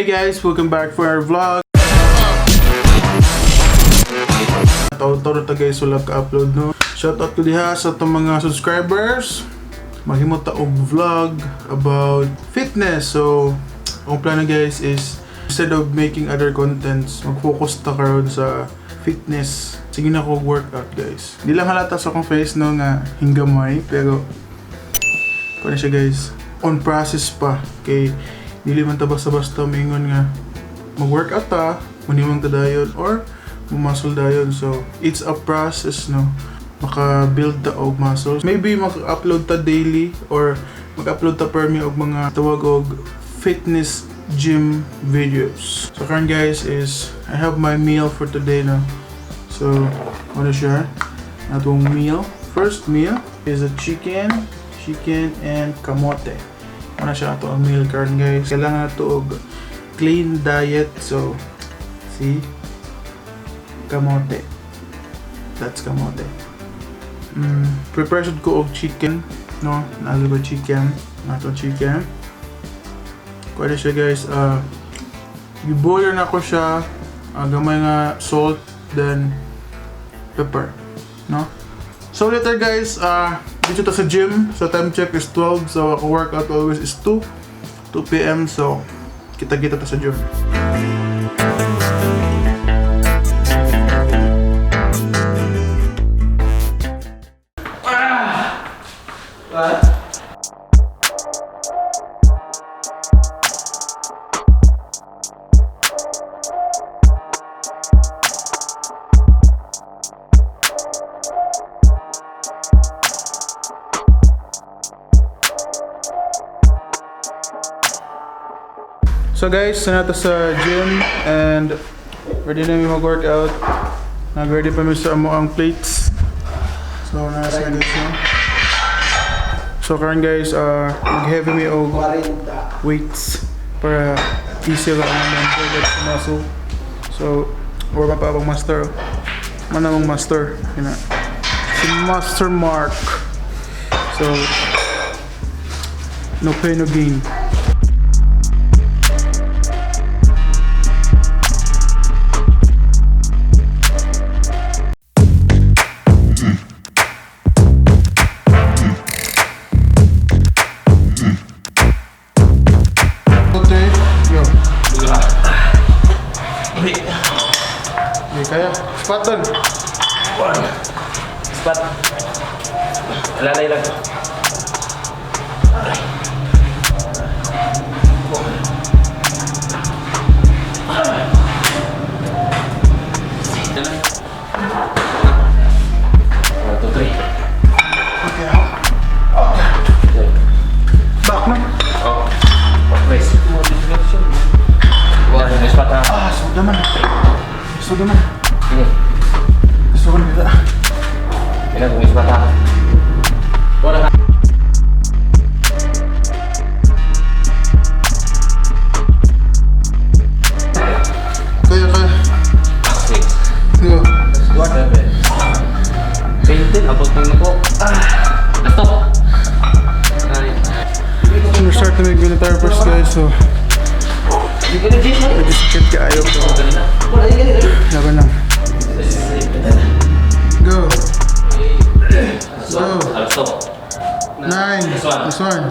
Hey guys, welcome back for our vlog. Taon-taon na ta guys, wala ka-upload no. Shoutout ko diha sa itong mga subscribers. Maghimo ta og vlog about fitness. So, ang plano guys is instead of making other contents, mag-focus ta karon sa fitness. Sige na ko workout guys. Di lang halata sa akong face no nga hinggamay, pero kung siya guys, on process pa. Kay dili man ta basta-basta mingon nga mag-workout ta, munimang ta dayon or muscle dayon. So it's a process no, maka-build ta og muscles. Maybe mag-upload ta daily or mag-upload ta per mi og mga tawag og fitness gym videos. So current guys is I have my meal for today no. So ano siya atong meal. First meal is a chicken and kamote. Ano siya ito ang meal card guys. Kailangan na ito og clean diet. So, see? Kamote. That's kamote. Prepare ko og chicken. No? Nalo ba chicken? Nato chicken. Pwede siya guys. I-boil na ko siya. Gamay nga salt. Then, pepper. No? So later guys, dito ta sa gym. So time check is 12. So ako workout always is 2 p.m. So kita-kita ta sa gym. What? So guys, nato sa gym and ready na mi mag-workout. Nag-ready pa mi sa amo ang plates. So nasa guys no. So karon guys, mag-heavy mi og weights para easy lang ang progress sa muscle. So warm up pa akong master. Manamong master, ina. Si Master Mark. So no pain no gain. Kaya, squat doon. Squat. Lalay lang. Back na. Oh. Nice. Wah, nice squat ha. Sudah man. Sudah man. Ini. Sudah man kita. Ini aku nice squat ha. Wala. Kaya. Six. Go. Squat. 20 abot ng ko. Stop. We're starting to make military first guys, so medyo sakit kaayo to. Laban lang. Go. Go. Stop. 9. This one.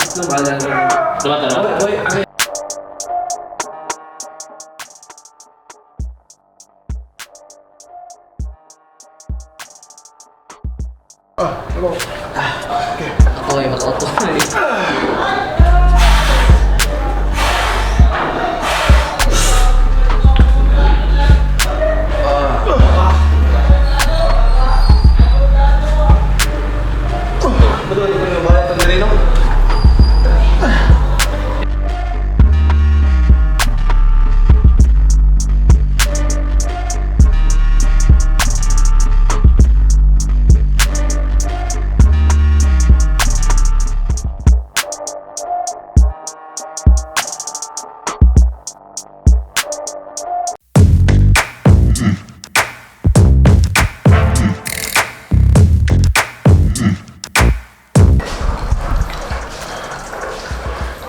Hello. Okay. Ako ay mag-auto.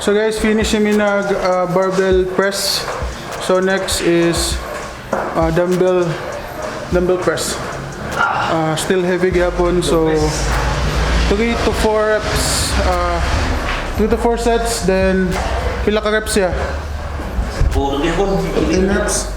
So guys, finish namin nag barbell press. So next is dumbbell press. Still heavy gapon, so 3 to 4 reps, 2 to 4 sets, then pila ka reps ya? 10 reps.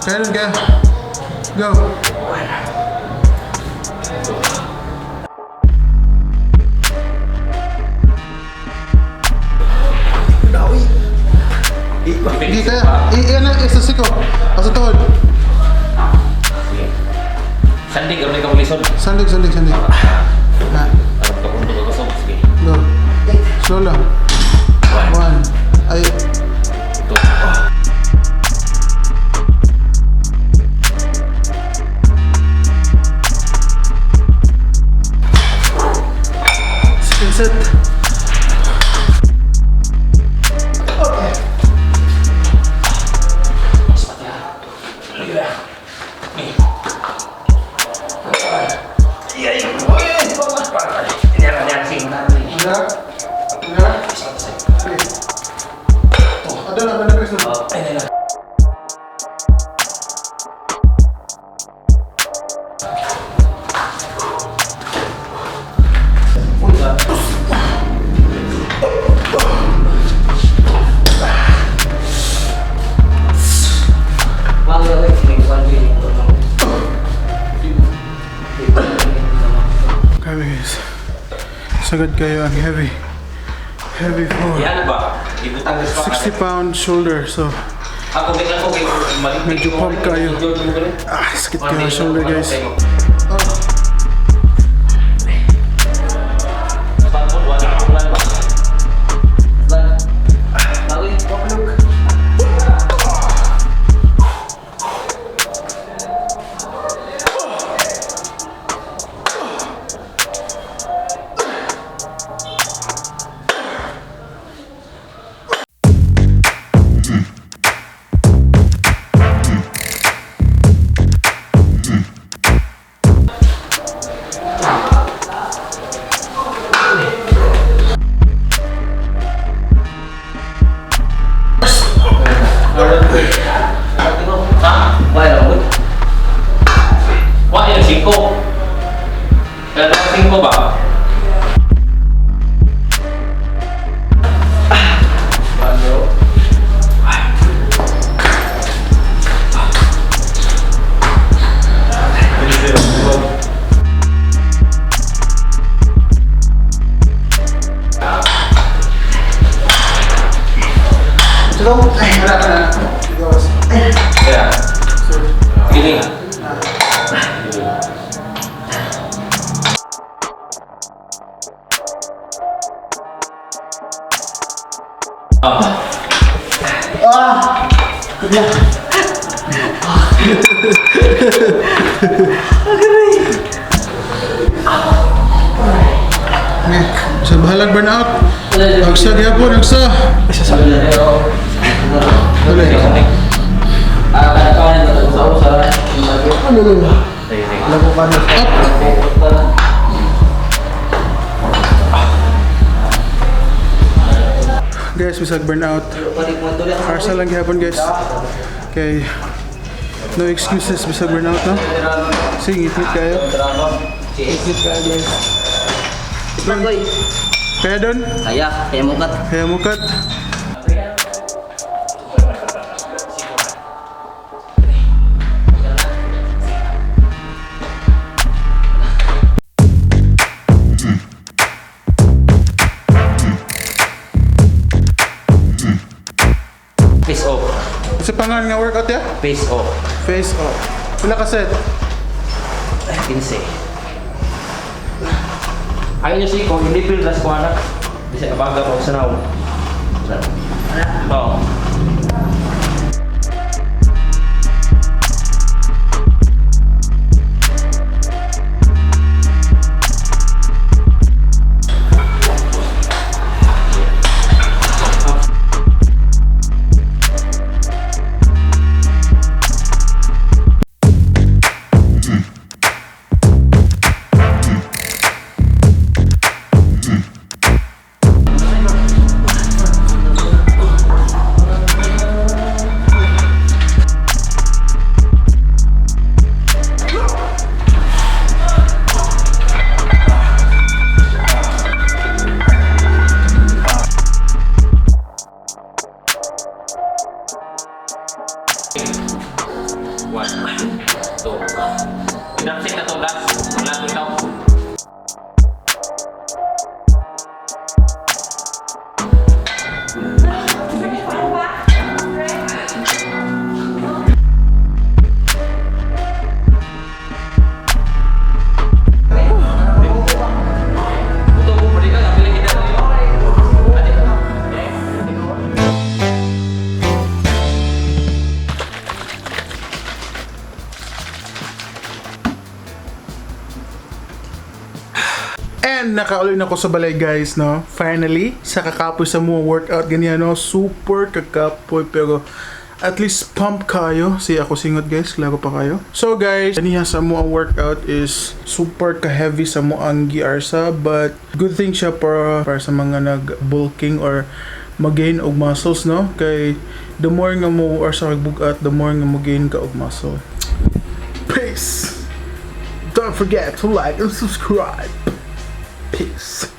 Kaya dun. Go. Hindi kaya. Iyan na, isa siko. Asa tuhod. Sandig, gamay ka mag-lisod. Sandig. Na. Sige. Go. Slow lang. 1. Ay. 2. Set. Grabe guys, sagad kayo ang heavy for Yan ba? Ibutang gusto ka. 60 pound shoulder, so Ako medyo pump kayo. Sakit kayo ang shoulder guys. Wah, yang 5. Ada 5 ba? Ya. Gini. Sa bahalag burnout. Agsa gyapon, agsa. Dali. Guys, bisag burnout. Arsa lang gyapon guys. Okay. No excuses bisag burnout no. Sige, ngit kayo. Ngit kayo guys. Kaya doon? Kaya mukat. Face off. Sa pangalan nga workout ya? Face off. Face off. Pila ka set? 15. Ayaw niyo si kung hindi pil das ko anak. Bisa kabaga pa sa naw. Oo. Pinapsik na to last. Ang last ito. And nakaulit na ko sa balay guys, no? Finally, sa kakapoy sa mga workout ganyan, no? Super kakapoy pero at least pump kayo. Si ako singot guys, klaro pa kayo. So guys, kaniya sa mga workout is super ka-heavy sa mga giarsa, but good thing siya para sa mga nag-bulking or mag-gain og muscles, no? Kay the more nga mo or sa kagbugat, the more nga mo gain ka og muscle. Peace! Don't forget to like and subscribe. Peace.